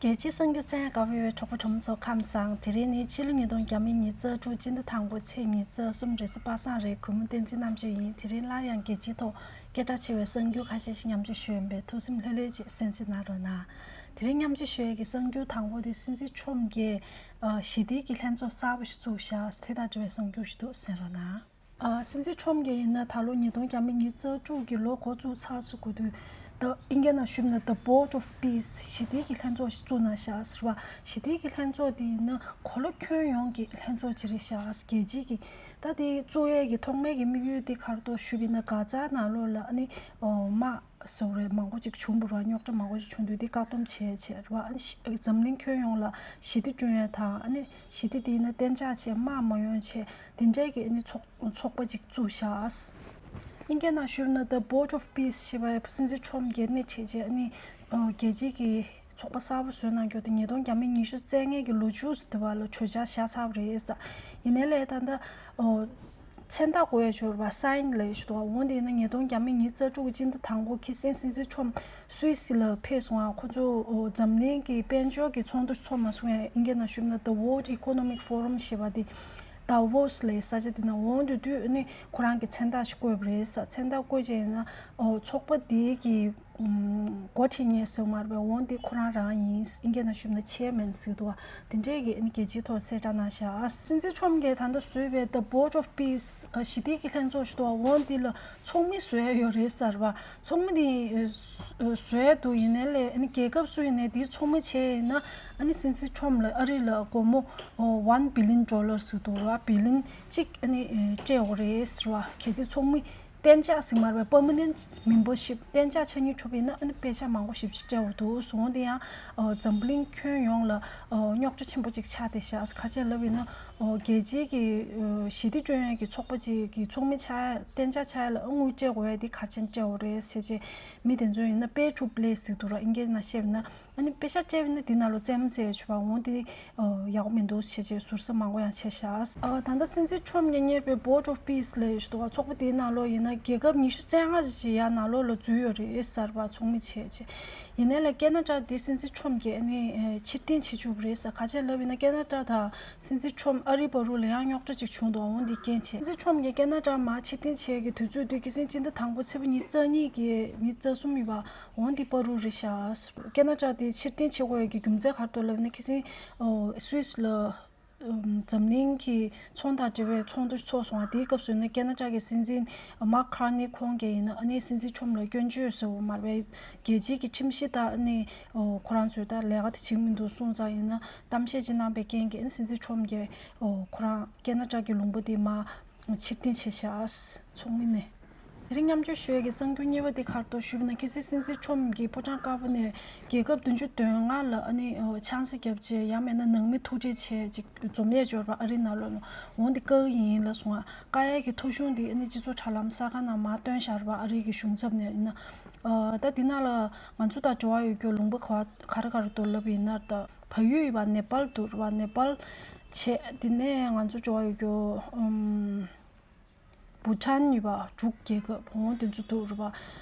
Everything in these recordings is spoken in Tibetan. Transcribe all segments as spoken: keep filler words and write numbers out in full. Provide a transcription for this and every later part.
རྒྱལ་སྤྱིའི་གསར་འགྱུར་གསན་ཡག་དགའ་པོ་ཡོད་པའི་གྲོགས་པོ་གྲོགས་མོ་ཚོ་ཁམས་བཟང་། དེ་རིང་ནི་ཕྱི་ལོ་ཉིས་སྟོང་ཉི་ཤུ་རྩ་དྲུག་སྤྱི་ཟླ་དང་པོ་ཚེས་ཉི་ཤུ་རྩ་གསུམ་རེས་གཟའ་པ་སངས་རེད། གུས་མོ་བསྟན་འཛིན་རྣམ་དཔྱོད་ཡིན། དེ་རིང་སླར་ཡང་རྒྱལ་སྤྱིའི་ཐོག་སྐད་གྲགས་ཆེ་བའི་གསར་འགྱུར་ཁ་ཤས་ཤིག་མཉམ་སྤྱོད་ཞུ་ཡིན་པས་ཐུགས་སེམས་ལྷོད་ལྷོད་ཅིག་གསན་གཟིགས་གནང་རོགས་གནང་། དེ་རིང་མཉམ་སྤྱོད་ཞུ་ཡས་ཀྱི་གསར་འགྱུར་དང་པོ་དེ་སྲིད་འཛིན་ཁྲོམ་གྱིས་ཨ་ཞི་བདེ་གི་ལྷན་ཚོགས་གསར་པ་ཞིག་བཙུགས་བཞག་དེ་དང་འབྲེལ་བའི་གསར་འགྱུར་ཞིག་འདུག་གསན་རོགས་གནང་། ཨ་སྲིད་འཛིན་ཁྲོམ་གྱིས་ཡིན་ན་ད་ལོ་ཉིས་སྟོང་ཉི་ཤུ་རྩ་དྲུག་གི་ལོ་འགོ་བཙུགས་ཚར་ཚུགས་དུས་ད་ཨིན་སྐད་ནང་ཞུས་ན་The Board of Peace ཞི་བདེ་གི་ལྷན་ཚོགས་ཤིག་བཙུགས་གནང་བཞག་ཟེར་བ། ཞི་བདེ་གི་ལྷན་ཚོགས་དེ་ཡིན་ན་གོ་ལ་ཁྱོན་ཡོངས་ཀྱི་ལྷན་ཚོགས་ཅིག་རེད་བཞག་རྒྱལ་སྤྱིའི་གི་ད་དེ་བཙུགས་ཡས་ཀྱི་ཐོག་མའི་གི་དམིགས་ཡུལ་དེ་ག་རེ་འདུག་ཞུས་པ་ཡིན་ན་གྷ་ཛ་ནང་ལོགས་ལ་ཨ་ནི་དམག་སོགས་རེད་མང་པོ་ཅིག་བྱུང་བ་རེད་བ། རྙོག་དྲ་མང་པོ་ཅིག་བྱུང་དུས་དེ་བཀག་སྡོམ་བྱས་བྱས་རེད་བ། ཨ་ནི་ཤི་འཛམ་གླིང་ཁྱོན་ཡོངས་ལ་ཞི་བདེ་བསྐྲུན་ཡས་དང་ཨ་ནི་ཞི་བདེ་དེ་ཡིན་ན་གཏན་འཇགས་བྱས་དམག་མ་ཡོང་བྱས་དེ་འདྲའི་གི་ཨ་ནི་ཚོགས་ཚོགས་པ་ཅིག་བཙུགས་བཞག་ཨིན་སྐད་ནང་ཞུས་ན་The Board of Peace ཞེས་པའི་སྲིད་འཛིན་ཁྲོམ་གྱིས་སྣེ་ཁྲིད་བྱས་ཨ་ནི་རྒྱལ་སྤྱིའི་གི་ཚོགས་པ་གསར་པ་བཟོས་གནང་རྒྱུ་དེ་ཉིས་སྟོང་ཉི་ཤུ་རྩ་ལྔའི་གི་ལོ་མཇུག་སུ་དེ་བ་ལ་གྲོས་འཆར་བཞག་ཚར་བ་རེད་ཟེར། ཡིན་ནའི་ལས་ད་ལྟ་མཚན་རྟགས་དགོས་ཡ་ཅིག་ཡོད་རེད་བ། སའིན་ལབ་ཡ་ཅིག་འདུག་འོན་ཏེ་ཡིན་ན་ཉིས་སྟོང་ཉི་ཤུ་རྩ་དྲུག་གི་སྤྱི་ཟླ་དང་པོ་ཁ་སང་སྲིད་འཛིན་ཁྲོམ་སུད་སི་ལ་ཕེབས་སོང་ང་། ཁོ་ཚོ་འཛམ་གླིང་གི་དཔལ་འབྱོར་གྱི་ཚོགས་འདུ་ཚོགས་མ་སོང་ཡ། ཨིན་སྐད་ནང་ཞུས་ན་The World Economic Forum ཞེས་པ་དེ་Davos ལབ་ས་ཆ་དེ་ན་འོང་དུས་དུས་ནི་ཁོ་རང་གི་མཚན་རྟགས་ཤིག་བཀོད་པ་རེད་ས། མཚན་རྟགས་བཀོད་རྗེས་ཡིན་ན་ཚོགས་པ་དེའི་གི་འགོ་ཁྲིད་མཁན་ཟེར་མ་རེད་པས། འོང་དེ་ཁོ་རང་རང་ཡིན། ཨིན་སྐད་ནང་ཞུས་ན་chairman ཟེར་འདུག་བ། དེ་འདྲས་ཀྱི་ཨ་ནི་རྒྱལ་སྤྱིའི་ཐོག་གསལ་བསྒྲགས་གནང་བཞག་སྲིད་འཛིན་ཁྲོམ་གྱིས་ད་ལྟ་བཟོས་པའི་The Board of Peace ཞི་བདེ་གི་ལྷན་ཚོགས་ཞིག་འདུག་བ། འོང་དེ་ལ་ཚོགས་མི་བཟོ་ཡ་ཡོད་རེད་ཟེར་བ། ཚོགས་མི་དེ་བཟོ་ཡ་འདུག་ཡིན་ནའི་ལས་ཨ་ནི་རྒྱལ་ཁབ་སུ་ཡིན་ནའི་དེའི་ཚོགས་མི་བྱས་ཡིན་ན་ཨ་ནི་སྲིད་འཛིན་ཁྲོམ་ལ་ཨ་རི་ལ་སྒོར་མོ་one billion dollars ཟེར་འདུག་བ། བི་ལིན་གཅིག་ཨ་ནི་སྤྲད་འོ་རེད་ཟེར་བ། གལ་སྲིད་ཚོགས་མི་གཏན་འཇགས་ཟིན་མ་རེད་པས། Permanent membership གཏན་འཇགས་ཆགས་ཉིན་གྲུབ་ཡིན་ན་ཨ་ནི་པེ་ཤ་མང་པོ་ཞེ་པོ་ཅིག་སྤྲད་འོ་འདུག་སོང་དེ་ཡང་འཛམ་གླིང་ཁྱོན་ཡོངས་ལ་རྙོག་དྲ་ཆེན་པོ་ཅིག་ཆགས་བསྡད་ཤག་ག་ཅི་ལབ་ཡིན་ན་རྒྱལ་སྤྱིའི་གི་ཞི་བདེ་བསྐྲུན་ཡས་ཀྱི་ཚོགས་པ་ཅིག་གི་ཚོགས་མི་ཆགས་གཏན་འཇགས་ཆགས་ཡ་ལ་དངུལ་སྤྲད་དགོས་ཡ་དེ་ག་རེ་བྱས་ནས་སྤྲད་འོ་རེད་ཟེར་བྱས། མི་དེ་ཚོ་ཡིན་ན་pay to play ཟེར་འདུག་ར། ཨིན་སྐད་ནང་བཤད་ན། ཨ་ནི་པེ་ཤ་སྤྲད་པ་ཡིན་ན་དེ་ནང་ལོ་རྩེད་མོ་རྩེ་ཡ་བྱུང་བ་འོང་དེ་ཡག་པོ་མི་འདུག་བྱས་བྱས་ཟུར་ཟ་མང་པོ་ཡང་བྱས་ཤག་ཨ་ད་ལྟ་སྲིད་འཛིན་ཁྲོམ་གྱིས་གཉེར་བའི་Board of Peace ལབ་ཡོད་ཞིག་འདུག་ཚོགས་པ་དེའི་ནང་ལོགས་ཡིན་ན་རྒྱལ་ཁབ་ཉི་ཤུ་རྩ་ལྔ་ཞིག་ཡར་ནང་ལོགས་ལ་འཛུལ་ཡོད་རེད་ཟེར་བ། ཚོགས་མི་བྱས་བྱས། ཡིན་ནའི་ལས་ཀེ་ན་ཌ་དེ་སྲིད་འཛིན་ཁྲོམ་གྱིས་ཨ་ནི་ཕྱིར་འཐེན་བྱེད་བཅུག་པ་རེད་ཟེར། ག་ཅི་ལབ་ཡིན་ན་ཀེ་ན་ཌ་དང་སྲིད་འཛིན་ཁྲོམ་ཨ་རི་བར་དུ་ལ་ཡང་རྙོག་དྲ་ཅིག་བྱུང་འདུག་འོང་དེ་རྐྱེན་བྱས། སྲིད་འཛིན་ཁྲོམ་གྱིས་ཀེ་ན་ཌ་མར་ཕྱིར་འཐེན་བྱེད་ཀྱི་དུས་ཚོད་དེ་ཁ་སང་སྤྱི་ཟླ་དང་པོ་ཚེས་པ་ཉི་ཤུ་རྩ་གཉིས་ཀྱི་ཉི་ཤུ་རྩ་གསུམ་ཡིན་པ། འོང་དེ་བར་དུ་རེད་ཤག་ཀེ་ན་ཌ་དེ་ཕྱིར་འཐེན་བྱེད་དགོས་ཡ་གི་རྒྱུ་མཚན་ག་རེ་འདུག་ལབ་ན་ཁ་སང་སུད་སི་ལ་འཛམ་གླིང་གི་ཚོང་དང་འབྲེལ་བའི་ཚོགས་འདུ་ཚོགས་སོང་བ། དེའི་སྐབས་སུ་ནི་ཀེ་ན་ཌ་གི་སྲིད་འཛིན་མཱག་ཁར་ནི་ཁོང་གིས་ཡིན་ན་ཨ་ནི་སྲིད་འཛིན་ཁྲོམ་ལ་སྐྱོན་བརྗོད་ཟེར་བ་མ་རེད་པས། རྒྱལ་སྤྱིའི་གི་ཁྲིམས་གཞི་ལྟར་ཨ་ནི་ཁོ་རང་ཚོས་ད་ལས་ཀ་དེ་བྱེད་ཀྱི་མི་འདུག་གསུངས་ཙང་ཡིན་ན་གཏམ་བཤད་ཅིག་གནང་པའི་རྐྱེན་གྱིས་ཨ་ནི་སྲིད་འཛིན་ཁྲོམ་གྱིས་ཁོ་རང་ཀེ་ན་ཌ་གི་ལུང་པ་དེ་མར་ཕྱིར་འཐེན་བྱས་ཤག་ཚོགས་མི་ནས། དེ་རིང་མཉམ་སྤྱོད་ཞུ་ཡས་ཀྱི་གསར་འགྱུར་གཉིས་པ་དེ་ག་རེ་འདུག་ཞུས་པ་ན་ཁ་སང་སྲིད་འཛིན་ཁྲོམ་གྱིས་ཕོ་བྲང་དཀར་པོ་ནས་རྒྱལ་ཁབ་བདུན་ཅུ་དོན་ལྔ་ལ་ཨ་ནི་ཆང་ས་བརྒྱབ་བྱས་ཡང་མིན་ན་ནང་མི་ཐུག་འཕྲད་བྱས་ཅིག་འཛོམས་ཡས་ཅིག་ཡོད་རེད་པ། ཨ་རི་ནང་ལོགས་ལ་འོང་དེ་བཀག་གི་ཡིན་ལབ་སོང་ང་། བཀག་ཡས་ཀྱི་ཐོ་གཞུང་དེ་ཨ་ནི་སྤྱི་ཚོགས་དྲ་ལམ་གསར་ཁང་ནང་མར་བཏོན་བཞག་རེད་པ། ཨ་རི་གི་གཞུང་ཚབ་ནས་ཡིན་ན། ད་འདི་ནང་ལ་ང་ཚོ་དང་འབྲེལ་བ་ཡོད་རྒྱུ་ལུང་པ་ག་ག་རེ་ག་རེ་འདུག་ལབ་ཡིན་ན་ད་བལ་ཡུལ་ཡིན་པ་ནེ་པཱལ་འདུག་རེད་པ། ནེ་པཱལ་བྱས་དེ་ནས་ང་ཚོ་འབྲེལ་བ་ཡོད་རྒྱུ་ཨམ། བྷུ་ཊན་ཡོད་པ། འབྲུག་རྒྱལ་ཁབ་འོང་དེ་ཚོ་འདུག་རེད་པ།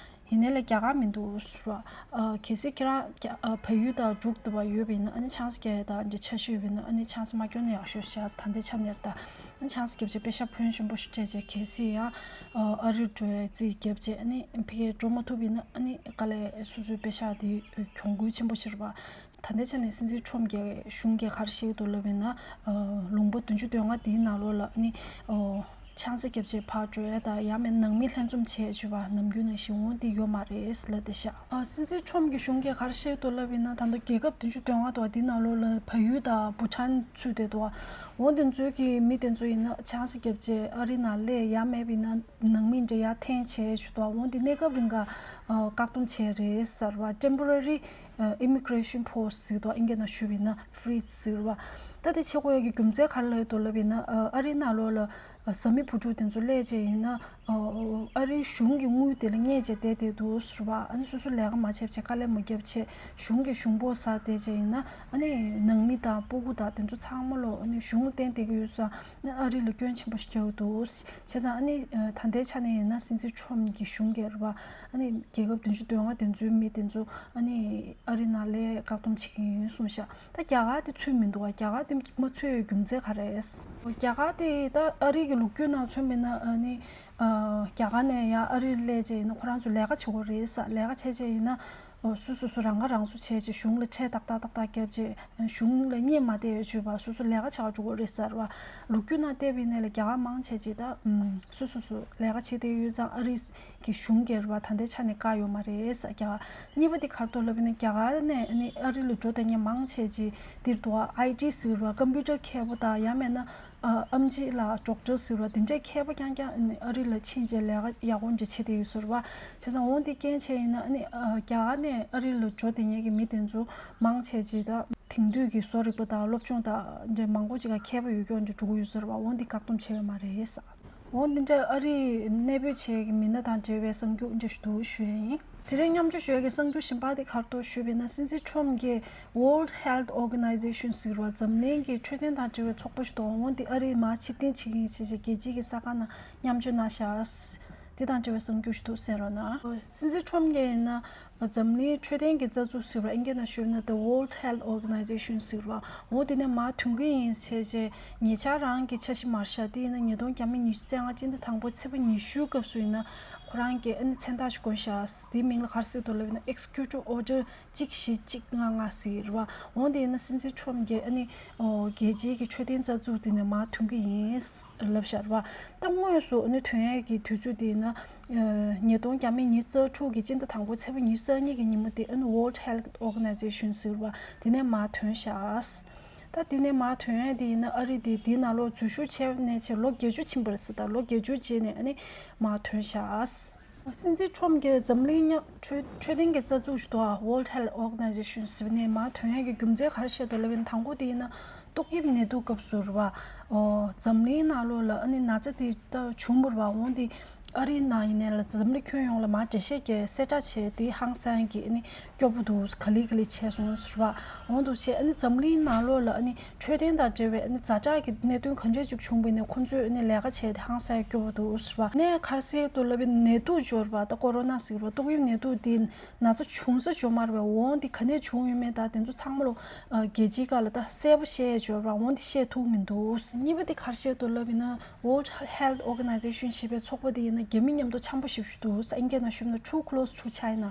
ཡིན་ནའི་ལས་རྒྱ་གར་མི་འདུག་ཟེར་བ། ཨ་གལ་སྲིད་ཁྱེད་རང་རྒྱ་ཨ་བལ་ཡུལ་དང་འབྲུག་འདི་པར་ཡོད་པ་ཡིན་ན་ཨ་ནི་ཆང་ས་རྒྱག་ཡ་དང་འདྲ་འཆར་གཞི་ཡོད་པ་ཡིན་ན་ཨ་ནི་ཆང་ས་མ་རྒྱག་ན་ཡག་ཤོས་ཤག་ད་ལྟའི་ཆ་ནས་རེད་ད། ཨ་ནི་ཆང་ས་བརྒྱབ་བྱས་པེ་ཤག་ཕོན་ཆེན་པོ་ཞིག་སྤྲད་བྱས་གལ་སྲིད་ཡང་ཨ་རི་འགྲོ་ཡའི་རྩིས་བརྒྱབ་བྱས་ཨ་ནི་ཕ་གིར་འགྲོ་མ་ཐུབ་པ་ཡིན་ན་ཨ་ནི་དཀའ་ལས་སོ་སོའི་པེ་ཤག་དེ་གྱོང་གུན་ཆེན་པོ་ཞིག་རེད་པ། ད་ལྟའི་ཆ་ནས་སྲིད་འཛིན་ཁྲོམ་གྱི་གཞུང་གིས་ག་རེ་བཤད་ཀྱི་འདུག་ལབ་ཡིན་ན། ཨ་ལུང་པ་བདུན་ཅུ་དོན་ལྔ་འདིའི་ནང་ལོགས་ལ་ཨ་ནི་ཨ་ཆང་ས་བརྒྱབ་བྱས་ཕར་འགྲོ་ཡ་དང་ཡང་མིན་ནང་མི་ལྷན་འཛོམས་བྱས་བྱས་པ་ནམ་རྒྱུན་ནང་བཞིན་འོང་དེ་ཡོད་མ་རེད་ལབ་བསྡད་ཤག་ཨ་སྲིད་འཛིན་ཁྲོམ་གྱི་གཞུང་གིས་ག་རེ་བཤད་ཀྱི་འདུག་ལབ་ཡིན་ན་ད་ལྟ་རྒྱལ་ཁབ་བདུན་ཅུ་དོན་ལྔ་འདུག་པ། འདིའི་ནང་ལོགས་ལ་བལ་ཡུལ་དང་བྷུ་ཊན་ཚུད་བསྡད་འདུག་པ། འོང་དེ་ཚོའི་གི་མི་དེ་ཚོ་ཡིན་ན་ཆང་ས་བརྒྱབ་བྱས་ཨ་རི་ནང་སླེབས་ཡ་མེད་པ་ཡིན་ན་ནང་མི་འདྲ་ཡར་འཐེན་བྱས་བྱས་འདུག་པ། འོང་དེ་གནས་སྐབས་རིང་ག་ཨ་བཀག་སྡོམ་བྱས་རེད་ཟེར་བ། Temporary ཨ་Immigration Post ཟེར་འདུག་ཨིན་སྐད་ནང་ཞུས་པ་ཡིན་ན་freeze ཟེར་བ། ད་དེ་བྱེད་དགོས་ཡ་གི་རྒྱུ་མཚན་ག་རེ་ལབ་ཡོད་འདུག་ལབ་ཡིན་ན་ཨ་ཨ་རིའི་ནང་ལོགས་ལ་ཨ་བཟའ་མི་བུ་ཕྲུག་དེ་ཚོ་སླེབས་བྱས་ཡིན་ན་ ཨ་རིའི་གཞུང་གི་དངུལ་དེ་ལ་བརྙས་བྱས་བསྡད་བསྡད་འདུག་ཟེར་བ། ཨ་ནི་སོ་སོ་ལས་ཀ་མ་བྱས་བྱས་དཀའ་ལས་མ་བརྒྱབ་བྱས་གཞུང་གི་གཞུང་ཕོགས་ཟ་བསྡད་བྱས་ཡིན་ན། ཨ་ནི་ནང་མི་དང་སྤུ་གུ་དང་དེ་ཚོ་ཚང་མ་ལོ་ཨ་ནི་གཞུང་ལ་བརྟེན་བསྡད་ཀྱི་ཡོད་ཙང་ཨ་རི་ལ་སྐྱོན་ཆེན་པོ་ཞིག་རྒྱག་གི་འདུག་བྱས་ཙང་ཨ་ནི་ད་ལྟའི་ཆ་ནས་ཡིན་ན་སྲིད་འཛིན་ཁྲོམ་གྱི་གཞུང་གིས་རེད་བ། ཨ་ནི་རྒྱལ་ཁབ་བདུན་ཅུ་དོན་ལྔ་དེ་ཚོའི་མི་དེ་ཚོ་ཨ་ནི་ཨ་རི་ནང་ལ་བཀག་སྡོམ་བྱེད་ཀྱི་ཡིན་གསུངས་ཤག་ད་རྒྱ་གར་དེ་ཚུད་མི་འདུག་བ། རྒྱ་གར་དེ་མ་ཚུད་ཡོད་རྒྱུ་མཚན་ག་རེ་རེད། རྒྱ་གར་དེ་ད་ཨ་རི་གི་ལོ་རྒྱུས་ནང་མཚོན་པ་ཡིན་ན་ཨ་ནི་རྒྱ་གར་ནས་ཡང་ཨ་རི་སླེབས་བྱས་ཡིན་ན་ཁོ་རང་ཚོ་ལས་ཀ་བྱེད་དགོས་རེད་ས། ལས་ཀ་བྱས་བྱས་ཡིན་ན་སོ་སོ་སོ་རང་ཁ་རང་གསོ་བྱས་བྱས་གཞུང་ལ་ཁྲལ་ཏག་ཏག་ཏག་ཏག་བརྒྱབ་བྱས་གཞུང་ལ་བརྙས་མ་བསྡད་ཡོད་བྱས་པ་སོ་སོ་ལས་ཀ་བྱེད་དགོས་རེད་ཟེར་བ། ལོ་རྒྱུས་ནང་བལྟས་པ་ཡིན་ན་ལ་རྒྱ་གར་མང་ཆེ་ཅིག་ད་སོ་སོ་སོ་ལས་ཀ་བྱེད་བསྡད་ཡོད་ཙང་ཨ་རི་གི་གཞུང་སྒེར་བ་ད་ལྟའི་ཆ་ནས་བཀག་ཡོད་མ་རེད་ཟེར་རྒྱ་གར། གཉིས་པ་དེ་ག་རེ་འདུག་ལབ་ན་རྒྱ་གར་ནས་ཨ་ནི་ཨ་རི་ལ་འགྲོ་བསྡད་མཁན་མང་ཆེ་ཅིག་འདིར་འདུག་ཨའི་ཊི་ཟེར་བ་ཀམ་པུ་ཊར་མཁས་པོ་དང་ཡང་མེད་ན་ཨ་ཨེམ་ཆི་ལགས་ཌོག་ཊར་ཟེར་བ་དེ་འདྲའི་མཁས་པོ་རྐྱང་རྐྱང་ཨ་ནི་ཨ་རི་ལ་ཕྱིན་བྱས་ལས་ཀ་ཡག་པོ་འདྲ་བྱེད་བསྡད་ཡོད་ཟེར་བ། བྱས་ཙང་འོ་འདི་རྐྱེན་བྱས་ཡིན་ན་ཨ་ནི་ཨ་རྒྱ་གར་ནས་ཨ་རི་ལ་འགྲོ་བསྡད་མཁན་གྱི་མི་དེ་ཚོ་མང་ཆེ་ཅིག་ད་དེང་དུས་ཀྱི་བཟོ་རིག་པ་དང་སློབ་སྦྱོང་དང་འདྲ་མང་པོ་ཅིག་ག་མཁས་པོ་ཡོད་རྒྱུ་འདྲ་འགྲོ་གི་ཡོད་ཟེར་བ། འོ་འདི་བཀག་སྡོམ་བྱས་ཡོད་མ་རེད་ས། འོ་འདི་འདྲ་ཨ་རིའི་གནས་སྤོས་བྱས་ཀྱི་མི་སྣ་དང་འབྲེལ་བའི་གསར་འགྱུར་འདི་འདྲ་ཞིག་འདུག་ཞུ་ཡ་ཡིན། དེ་རིང་མཉམ་སྤྱོད་ཞུ་ཡ་གི་གསར་འགྱུར་གཞན་པ་དེ་ག་རེ་འདུག་ཞུས་པ་ཡིན་ན་སྲིད་འཛིན་ཁྲོམ་གྱིས་World Health Organization ཟེར་བ་འཛམ་གླིང་གི་འཕྲོད་བསྟེན་དང་འབྲེལ་བའི་ཚོགས་པ་ཞིག་འདུག་འོ་འདི་ཨ་རིའི་མར་ཕྱིར་འཐེན་བྱེད་ཀྱི་ཡིན་ཞེས་བྱས་རྒྱལ་སྤྱིའི་གི་གསར་ཁང་ནང་མཉམ་སྤྱོད་གནང་ཤག་དེ་དང་འབྲེལ་བའི་གསར་འགྱུར་ཞིག་འདུག་གསན་རོགས་གནང་། སྲིད་འཛིན་ཁྲོམ་གྱིས་ཡིན་ན། འཛམ་གླིང་འཕྲོད་བསྟེན་གྱི་རྩ་འཛུགས་ཟེར་བ་ཨིན་སྐད་ནང་ཞུས་ན་The World Health Organization ཟེར་བ་འོ་དེ་ནས་མར་ཐོན་གྱི་ཡིན་ཟེར་བྱས་ཉེ་ཆར་རང་གི་འཆར་གཞི་མར་བཞག་དེ་ཡིན་ན་ཉིས་སྟོང་ཉི་ཤུ་རྩ་ལྔ་སྤྱི་ཟླ་དང་པོ་ཚེས་པ་ཉི་ཤུའི་སྐབས་སུ་ཡིན་ན་ཁོ་རང་གིས་ཨ་ནི་མཚན་རྟགས་ཤིག་བསྐོན་བཞག་དེའི་མིང་ལ་ག་རེ་ཟེར་འདུག་ལབ་ཡིན་ན་Executive Order གཅིག་བཞི་གཅིག་ལྔ་ལྔ་ཟེར་བ། འོ་དེ་ཡིན་ན་སྲིད་འཛིན་ཁྲོམ་གྱིས་ཨ་ནི་རྒྱལ་སྤྱིའི་གི་འཕྲོད་བསྟེན་རྩ་འཛུགས་དེ་ནས་མར་ཐོན་གྱི་ཡིན་ལབ་བཞག་རེད་བ། ད་དངོས་སུ་ཨ་ནི་ཐོན་ཡས་ཀྱི་དུས་ཚོད་དེ་ཡིན་ན། ཉིས་སྟོང་ཉི་ཤུ་རྩ་དྲུག་གི་སྤྱི་ཟླ་དང་པོ་ཚེས་པ་ཉི་ཤུ་རྩ་གཉིས་ཀྱི་ཉིན་མོ་དེ་ཨ་ནི་World Health Organization ཟེར་བ་དེ་ནས་མར་ཐོན་ཤག་ད་དེ་ནས་མར་ཐོན་ཡས་དེ་ཡིན་ན་ཨ་རི་དེ་དེའི་ནང་ལོགས་འཛུལ་ཞུགས་བྱས་ནས་བྱས་ལོ་བརྒྱད་ཅུ་ཕྱིན་པ་རེད་ཟེར། ད་ལོ་བརྒྱད་ཅུ་རྗེས་ནས་ཨ་ནི་མར་ཐོན་ཤག་སྲིད་འཛིན་ཁྲོམ་གྱིས་འཛམ་གླིང་མཉམ་འཕྲོད་འཕྲོད་བསྟེན་གྱི་རྩ་འཛུགས་ཤིག་འདུག་ཨ། World Health Organization ཟེར་བ་ནས་མར་ཐོན་ཡས་ཀྱི་རྒྱུ་མཚན་ག་རེ་བཤད་འདུག་ལབ་ཡིན་ན་དང་པོ་དེ་ཡིན་ན། ཏོག་དབྱིབས་ནད་དུག་སྐབས་སུ་རེད་བ། ཨོ། འཛམ་གླིང་ནང་ལོགས་ལ་ཨ་ནི་ན་ཚ་དེ་ད་བྱུང་བ་རེད་བ། འོན་ཏེ་ཨ་རིའི་ནང་ཡིན་ནའི་ལ་འཛམ་གླིང་ཁྱོན་ཡོངས་ལ་མར་འགྲེལ་བཤད་རྒྱག་གསལ་བསྒྲགས་བྱས་དེ་ཧང་སང་གི་ཨ་ནི་སྐྱོ་པོ་འདུག་ག་ལེ་ག་ལེ་བྱས་སོང་ཟེར་བ། འོན་ཏེ་བྱས་ཨ་ནི་འཛམ་གླིང་ནང་ལོགས་ལ་ཨ་ནི་འཕྲོད་བསྟེན་དང་འབྲེལ་བའི་ཨ་ནི་ཛ་དྲག་གི་གནད་དོན་གང་འདྲ་ཅིག་བྱུང་བ་ཡིན་ནའི་ཁོང་ཚོས་ཨ་ནི་ལས་ཀ་བྱས་དེ་ཧང་སང་སྐྱོ་པོ་འདུག་ཟེར་བ། ནས་ག་རེ་ཟེར་འདུག་ལབ་པའི་ནད་དུག་འབྱོར་བ་ད་ཀོ་རོ་ན་ཟེར་བ་ཏོག་དབྱིབས་ནད་དུག་དེ། ན་ཚ་བྱུང་ས་འབྱོར་མ་རེད་པས། འོན་ཏེ་ག་ནས་བྱུང་ཡོད་མེད་དང་དེ་ཚོ་ཚང་མ་ལོ་རྒྱལ་སྤྱིའི་སྒང་ལ་ད་གསལ་པོ་བཤད་འབྱོར་བ་འོན་ཏེ་བཤད་ཐུབ་མི་འདུག་གཉིས་པ་དེ་ག་རེ་བཤད་འདུག་ལབ་ཡིན་ན་World Health Organization ཞེས་པའི་ཚོགས་པ་དེ་ཡིན་ན་རྒྱ་མི་མཉམ་དུ་འཆམ་པོ་ཞེ་པོ་ཞིག་འདུག་ཨིན་སྐད་ནང་ཞུས་ན་too close to China།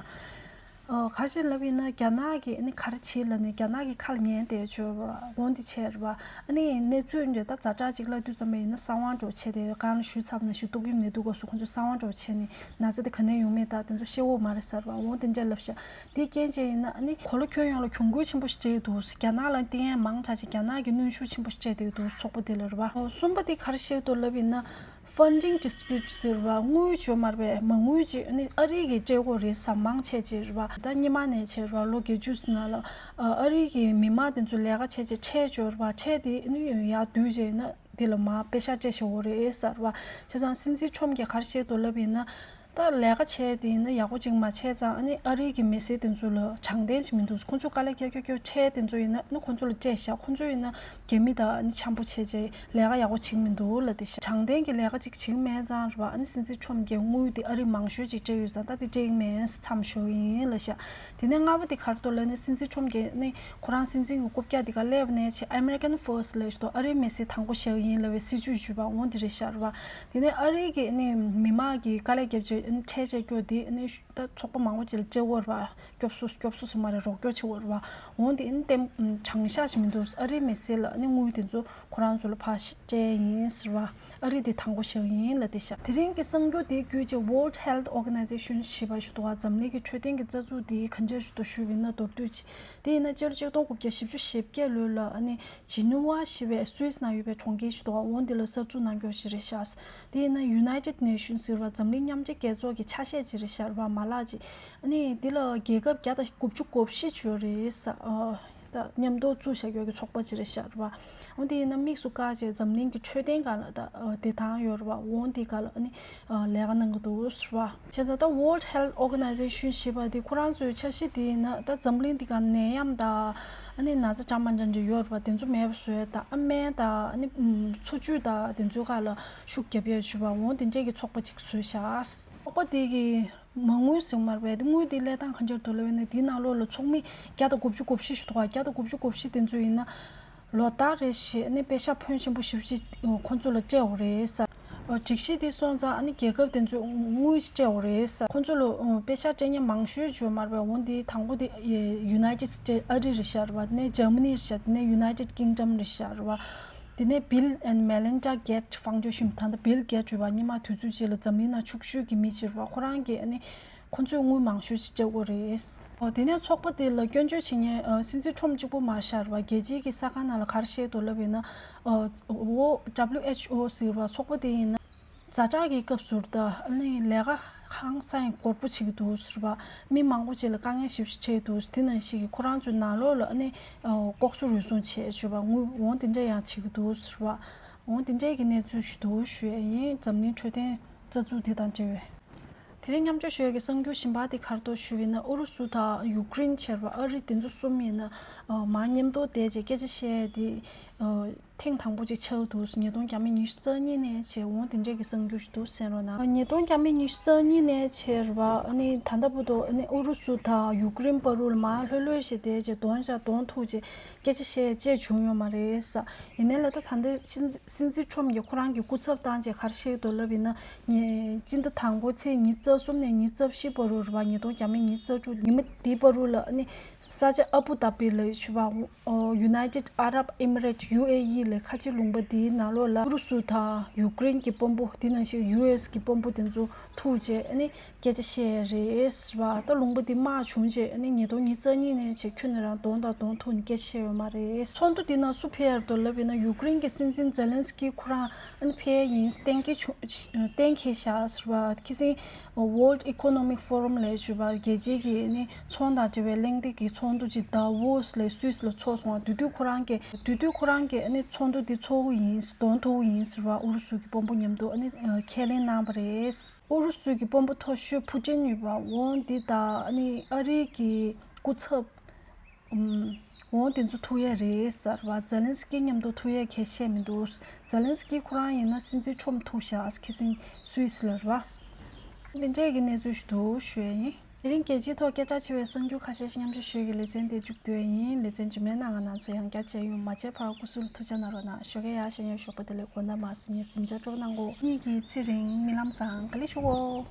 ག་རེ་བྱས་ལབ་ཡིན་ན་རྒྱ་ནག་གིས་ཨ་ནི་ག་རེ་བྱེད་ལབ་ནས་རྒྱ་ནག་གི་ཁ་ལ་ཉན་བསྡད་འབྱོར་བ་འོན་ཏེ་བྱས་རེད་པ། ཨ་ནི་གནས་ཚུལ་འདི་ད་ཛ་དྲག་ཅིག་ལབ་དུས་ཙམ་པ་ཡིན་ན་གསང་བ་འདྲ་བྱས་ཏེ་གང་ལ་ཞུས་ཚར་བ་ནང་བཞིན་ཏོག་དབྱིབས་ནད་དུག་སྐབས་སུ་ཁོང་ཚོས་གསང་བ་འདྲ་བྱས་ནས་ན་ཚ་དེ་ག་ནས་ཡོང་མེད་ད་དེ་ཚོ་ཤེས་ཡོད་མ་རེད་ཟེར་བ་འོ་དེ་འདྲ་ལབ་ཤག་དེའི་རྐྱེན་བྱས་ཡིན་ན་ཨ་ནི་གོ་ལ་ཁྱོན་ཡོངས་ལ་གྱོང་གུན་ཆེན་པོ་ཞིག་སྤྲད་འདུག་རྒྱ་ནག་ལ་བརྟེན་ཡས་མང་དྲགས་ཅིག་རྒྱ་ནག་གི་གནོན་ཤུགས་ཆེན་པོ་ཞིག་སྤྲད་བསྡད་འདུག་ཚོགས་པ་དེ་ལ་རེད་པ། གསུམ་པ་དེ་ག་རེ་བཤད་འདུག་ལབ་ཡིན་ན། Funding dispute ཟེར་བ་དངུལ་འབྱོར་མ་རེད་པས། མ་དངུལ་ཅིག་ཨ་ནི་ཨ་རི་གིས་སྤྲད་དགོས་རེད་ཟེར་མང་ཆེ་ཅིག་རེད་པ། ད་སྔོན་མ་ནས་བྱས་རེད་པ་ལོ་བརྒྱད་ཅུ་ཙམ་ནང་ལ་ཨ་རི་གི་མི་མང་དེ་ཚོ་ལས་ཀ་བྱས་བྱས་ཁྲལ་འབྱོར་བ་ཁྲལ་དེ་ཨ་ནི་ཡར་བསྡུས་བྱས་ན་འདི་ལ་མར་པེ་ཤག་སྤྲད་བཞག་དགོས་རེད་ཟེར་བ། བྱས་ཙང་སྲིད་འཛིན་ཁྲོམ་གྱིས་ག་རེ་བཤད་འདུག་ལབ་ཡིན་ན། ད་ལས་ཀ་བྱས་དེ་ཡིན་ན་ཡག་པོ་ཅིག་མ་བྱས་ཙང་ཨ་ནི་ཨ་རི་གི་མི་སེར་དེ་ཚོ་ལ་དྲང་བདེན་ཅིག་མི་འདུག་ཁོང་ཚོ་དཀའ་ལས་རྒྱག་རྒྱག་རྒྱག་ཁྲལ་དེ་ཚོ་ཡིན་ན་ཨ་ནི་ཁོང་ཚོ་ལ་སྤྲད་བཞག་ཁོང་ཚོ་ཡིན་ན་རྒྱ་མི་དང་ཨ་ནི་འཆམ་པོ་བྱས་བྱས་ལས་ཀ་ཡག་པོ་བྱེད་མི་འདུག་ལབ་དེ་བཞག་དྲང་བདེན་གྱི་ལས་ཀ་ཅིག་བྱེད་མེད་ཙང་རེད་པ། ཨ་ནི་སྲིད་འཛིན་ཁྲོམ་གྱིས་དངུལ་དེ་ཨ་རི་མང་ཤོས་ཅིག་སྤྲད་ཡོད་ཙང་ད་དེ་སྤྲད་ཀྱི་མེད་མཚམས་ཞོག་ཡིན་ལབ་བཞག་དེ་ནས་ལྔ་པ་དེ་ག་རེ་འདུག་ལབ་ན་སྲིད་འཛིན་ཁྲོམ་གྱིས་ཨ་ནི་ཁོ་རང་སྲིད་འཛིན་གྱི་རྐུབ་བཀྱག་དེ་ག་སླེབས་ནས་ཆེ་American First ལབ་ཞིག་འདུག་ཨ་རིའི་མི་སེར་དང་པོ་བཞག་ཡིན་ལབ་པའི་སྲིད་ཇུས་ཞུས་པ་འོ་འདི་རེད་བཞག་རེད་པ། དེ་ནས་ཨ་རི་གི་ཨ་ནི་མི་མང་གི་དཀའ་ལས་བརྒྱབ་བྱས་ཨ་ནི་ཁྲལ་ཆད་སྐྱོར་དེ་ཨ་ནི་ད་ཚོགས་པ་མང་པོ་ཅིག་ལ་སྤྲད་ཡོད་རེད་པ། སྐྱོབ་གསོ་སྐྱོབ་གསོ་ཟེར་མ་རེད་རོགས་སྐྱོར་བྱེད་ཡོད་རེད་པ། འོ་འདི་ཨ་ནི་ཏེ་དྲང་གཞག་ཞིག་མི་འདུག་ཨ་རིའི་མི་སེར་ལ་ཨ་ནི་དངུལ་དེ་ཚོ་ཁོ་རང་ཚོ་ལ་ཕར་སྤྲད་ཡིན་ཟེར་བ། ཨ་རི་དེ་དང་པོ་བཞག་ཡིན་ལབ་དེ་བཞག་དེ་རིང་གི་གསར་འགྱུར་དེ་བརྒྱུད་བྱས་World Health Organization ཞེས་པ་ཞིག་འདུག་པ། འཛམ་གླིང་གི་འཕྲོད་བསྟེན་གྱི་རྩ་འཛུགས་དེ་ག་འདྲ་ཞིག་འདུག་ཞུས་པ་ཡིན་ན་མདོར་བསྡུས་ཅིག་དེ་ཡིན་ན་སྤྱི་ལོ་ཆིག་སྟོང་དགུ་བརྒྱ་བཞི་བཅུ་ཞེ་བརྒྱད་ལོ་ལ་ཨ་ནི་ཇི་ནི་ཝ་ཞེས་པའི་སུད་སི་ནང་ཡོད་པའི་གྲོང་ཁྱེར་ཞིག་འདུག་པ། འོ་འདི་ལ་གསར་འཛུགས་གནང་རྒྱུ་ཞིག་རེད་ཤག་དེ་ཡིན་ན་United Nations ཟེར་བ་འཛམ་གླིང་མཉམ་འབྲེལ་རྒྱལ་ཚོགས་ཀྱི་ཆ་ཤས་ཅིག་རེད་ཤག་རེད་པ། མ་ལག་ཅིག་ཨ་ནི་འདི་ལ་རྒྱལ་ཁབ་བརྒྱ་དང་དགུ་བཅུ་གོ་བཞི་ཅིག་ཡོད་རེད་ས། ཨ། ད་མཉམ་དུ་བཙུགས་བཞག་ཡོད་ཀྱི་ཚོགས་པ་ཅིག་རེད་ཤག་རེད་བ། འོ་དེ་ཡིན་ན་དམིགས་སུ་བཀར་བྱས་འཛམ་གླིང་གི་འཕྲོད་བསྟེན་སྒང་ལ་ད་ཨ་བདེ་ཐང་ཡོད་རེད་བ། འོ་དེ་སྒང་ལ་ཨ་ནི་ཨ་ལས་ཀ་གནང་གི་འདུག་ཟེར་བ། བྱས་ཙང་ད་World Health Organization ཞེས་པ་དེ་ཁོ་རང་ཚོའི་འཆར་གཞི་དེ་ཡིན་ན་ད་འཛམ་གླིང་འདི་སྒང་ནད་ཡམས་དང་ཨ་ནི་ན་ཚ་འདྲ་མི་འདྲ་འདྲ་ཡོད་རེད་བ། དེ་ཚོ་མེད་པ་བཟོ་ཡ་དང་ཨ་སྨན་དང་ཨ་ནི་ཨམ་འཚོ་བཅུད་དང་དེ་ཚོའི་སྒང་ལ་ཤུགས་རྒྱབ་ཡ་ཞུ་བ། འོ་དེ་འདྲས་ཀྱི་ཚོགས་པ་ཅིག་བཟོས་ཤག་ཚོགས་པ་དེ་གི་མ་དངུལ་ཟེར་མར་བས་དེ་དངུལ་དེ་ལས་སྟངས་གང་ཅིར་འདུག་ལབ་ཡོད་ན། དེའི་ནང་ལོགས་ལ་ཚོགས་མི་བརྒྱ་དང་དགུ་བཅུ་གོ་བཞི་ཞིག་འདུག་ག་བརྒྱ་དང་དགུ་བཅུ་གོ་བཞི་དེ་ཚོ་ཡིན་ན་ལོ་ལྟར་རེ་བཞིན་ཨ་ནི་པེ་ཤག་ཕོན་ཆེན་པོ་ཞེ་པོ་ཅིག་ཁོང་ཚོ་ལ་སྤྲད་ཡོད་རེད་ཟེར། སྒྲིག་གཞི་དེ་སོང་ཙང་ཨ་ནི་རྒྱལ་ཁབ་དེ་ཚོས་དངུལ་སྤྲད་ཡོད་རེད་ཟེར། ཁོང་ཚོ་ལ་པེ་ཤག་སྤྲད་མཁན་མང་ཤོས་བརྗོད་མར་བས། འོ་དེ་དང་པོ་དེ་United States ཨ་རི་རེད་ཤག་རེད་བ། དེ་ནས་Germany རེད་ཤག་དེ་ནས་United Kingdom རེད་ཤག་རེད་བ། དེ་ནས་Bill and Melinda Gates Foundation ད་ལྟ་Bill Gates ཞུ་བ་སྔོན་མ་དུས་ཚོད་ཅིག་ལ་འཛམ་གླིང་ནང་ཕྱུག་ཤོས་ཀྱི་མི་ཅིག་རེད་བ། ཁོ་རང་གིས་ཨ་ནི་ཁོ་ཚོས་དངུལ་མང་ཤོས་ཤིག་སྤྲད་ཡོད་རེད། ཨོ་དེ་ནས་ཚོགས་པ་དེ་ལ་སྐྱོན་བརྗོད་བྱེད་མཁན་ཨ་སྲིད་འཛིན་ཁྲོམ་གཅིག་པོ་མ་ཤར་བ་རྒྱལ་སྤྱིའི་གི་གསར་ཁང་ནང་ལ་ག་རེ་བཤད་འདུག་ལབ་ཡིན་ན། ཨོ་WHO ཟེར་བ་ཚོགས་པ་དེ་ཡིན་ན་ཛ་དྲག་གི་སྐབས་སུ་ད་ཨ་ནི་ལས་ཀ་ཧང་སང་ཡང་འགོར་པོ་བྱེད་ཀྱི་འདུག་ཟེར་བ། མི་མང་པོ་ཅིག་ལ་དཀའ་ངལ་ཞེ་པོ་ཅིག་འཕྲད་ཀྱི་འདུག་དེ་ནང་བཞིན་གྱི་ཁོ་རང་ཚོའི་ནང་ལོགས་ལ་ཨ་ནི་ཨོ་ལྐོག་གསོད་རུལ་སུངས་བྱས་ཞུ་བ་དངུལ་འོང་དེ་འདྲ་ཡང་བྱེད་ཀྱི་འདུག་ཟེར་བ། འོང་དེ་འདྲའི་གི་གནས་ཚུལ་ཞིག་འདུག་ཞུ་ཡ་ཡིན། འཛམ་གླིང་འཕྲོད་བསྟེན་རྩ་འཛུགས་དེ་དང་འབྲེལ་བའི། དེ་རིང་མཉམ་སྤྱོད་ཞུ་ཡ་གི་གསར་འགྱུར་གཞན་པ་དེ་ག་རེ་འདུག་ཞུ་ཡིན་ན། ཨུ་རུ་སུ་དང་ཡུཀ་རེན་བྱས་རེད་བ། ཨ་རི་དེ་ཚོ་གསུམ་ཡིན་ན་མར་མཉམ་དུ་བསྡད་བྱས་སྐད་ཆ་བཤད་ཡ་དེ་ཐེངས་དང་པོ་ཅིག་ཆགས་འདུག་ཉིས་སྟོང་ཉི་ཤུ་རྩ་གཉིས་ནས་བྱས། འོང་དེ་འདྲའི་གི་གསར་འགྱུར་ཞིག་འདུག་གསན་རོགས་གནང་། ཉིས་སྟོང་ཉི་ཤུ་རྩ་གཉིས་ནས་བྱས་རེད་བ། ཨ་ནི་ད་ལྟ་བར་དུ་ཨ་ནི་ཨུ་རུ་སུ་དང་ཡུཀ་རེན་བར་དུ་ལ་མར་ལྷོད་ལྷོད་བྱས་བསྡད་བྱས་གདོང་བཅག་གདོང་ཐུག་བྱས་སྐད་ཆ་བཤད་ཡ་བཅས་བྱུང་ཡོད་མ་རེད་ས། ཡིན་ནའི་ལ་ད་ད་ལྟ་སྲིད་སྲིད་འཛིན་ཁྲོམ་གྱིས་ཁོ་རང་གི་སྐུ་ཚབ་བཏང་བྱས་ག་རེ་བཤད་འདུག་ལབ་ཡིན་ན། ཉེ་སྤྱི་ཟླ་དང་པོ་ཚེས་ཉི་ཤུ་རྩ་གསུམ་ནས་ཉི་ཤུ་རྩ་བཞི་བར་དུ་རེད་བ། ཉིས་སྟོང་ཉི་ཤུ་རྩ་དྲུག་ཉི་མ་འདིའི་བར་དུ་ལ་ཨ་ནི་ས་ཆ་ཨ་བུ་དཱ་བི་ལ་ཞུ་བ། ཨོ་United Arab Emirates U A E ལས་ཁ་ཆེ་ལུང་པ་འདིའི་ནང་ལོགས་ལ་ཨུ་རུ་སུ་དང་ཡུཀ་རེན་གྱི་དཔོན་པོ། དེ་ནང་བཞིན་ཡུ་ཨེས་གྱི་དཔོན་པོ་དེ་ཚོ་ཐུག་བྱས་ཨ་ནི་སྐད་ཆ་བཤད་རེད་ཟེར་བ། ད་ལུང་པ་འདི་དམག་བྱུང་བྱས་ཨ་ནི་ཉིས་སྟོང་ཉི་ཤུ་རྩ་གཉིས་ནས་བྱས་ཁྱོན་ནས་རང་གདོང་དང་གདོང་ཐུག་ནས་སྐད་ཆ་བཤད་ཡོད་མ་རེད། ཚོགས་འདུ་འདི་ནང་སུ་ཕེབས་ཡོད་འདུག་ལབ་ཡིན་ན། ཡུཀ་རེན་གྱི་སྲིད་འཛིན་ཛེ་ལན་སི་ཀི་ཁོ་རང་ཨ་ནི་ཕེབས་ཡིན། གཏན་འཁེལ་བྱུང་། གཏན་འཁེལ་བཞག་ཟེར་བ། ཁ་སང་World Economic Forum ལས་ཞུ་བ་རྒྱལ་སྤྱིའི་གི་ཨ་ནི་ཚོང་དང་འབྲེལ་བའི་གླེང་སྟེགས་ཀྱི་ཚོགས་འདུ་ཅིག་དཱ་ཝོས་ལས་སུད་སི་ལ་ཚོགས་སོང་བ། དེ་དུས་ཁོ་རང་གིས་དེ་དུས་ཁོ་རང་གིས་ཨ་ནི་ཚོགས་འདུ་འདི་ཚོགས་ཀྱི་ཡིན། གདོང་ཐུག་ཡིན་ཟེར་བ། ཨུ་རུ་སུ་གི་དཔོན་པོ་མཉམ་དུ་ཨ་ནི་ཁས་ལེན་གནང་བ་རེད། ཨུ་རུ་སུ་གི་དཔོན་པོ་མཐོ་ཤོས་ཕུ་ཊིན་ཡོད་པ། འོང་འདི་དང་ཨ་ནི་ཨ་རི་གི་སྐུ་ཚབ། ཨུམ། འོང་དེ་ཚོ་ཐུག་ཡས་རེད་ཟེར་བ། ཛེ་ལན་སི་ཀི་མཉམ་དུ་ཐུག་ཡས་གལ་བཤད་མི་འདུག་ཛེ་ལན་སི་ཀི་ཁོ་རང་ཡིན་ན་སྲིད་འཛིན་ཁྲོམ་ཐུག་བཞག་ཁ་སང་སུད་སི་ལ་རེད་བ། འདི་འདྲས་ཀྱི་གནས་ཚུལ་ཞིག་འདུག་ཞུ་ཡས་ཡིན། དེ་རིང་རྒྱལ་སྤྱིའི་ཐོག་སྐད་གྲགས་ཆེ་བའི་གསར་འགྱུར་ཁ་ཤས་ཤིག་མཉམ་སྤྱོད་ཞུ་ཡས་ཀྱི་ལེ་ཚན་དེ་མཇུག་བསྡུ་ཡས་ཡིན། ལེ་ཚན་རྗེས་མའི་ནང་ང་ང་ཚོ་ཡང་བསྐྱར་མཇལ་ཡོང་། མ་མཇལ་བར་སྐུ་གཟུགས་ལ་ཐུགས་ཅག་གནང་རོགས་གནང་། ཞོགས་ཀས་ཡར་བཞེངས་ཡས་ཞོགས་པ་བདེ་ལེགས། དགོང་དག་མ་གསུམ་ཡས་གཟིམ་འཇག་སྤྲོ་གནང་གོ། གཉིད་ཀྱི་ཚེ་རིང་རྨི་ལམ་བཟང་། ག་ལེ་ཞུ་གོ།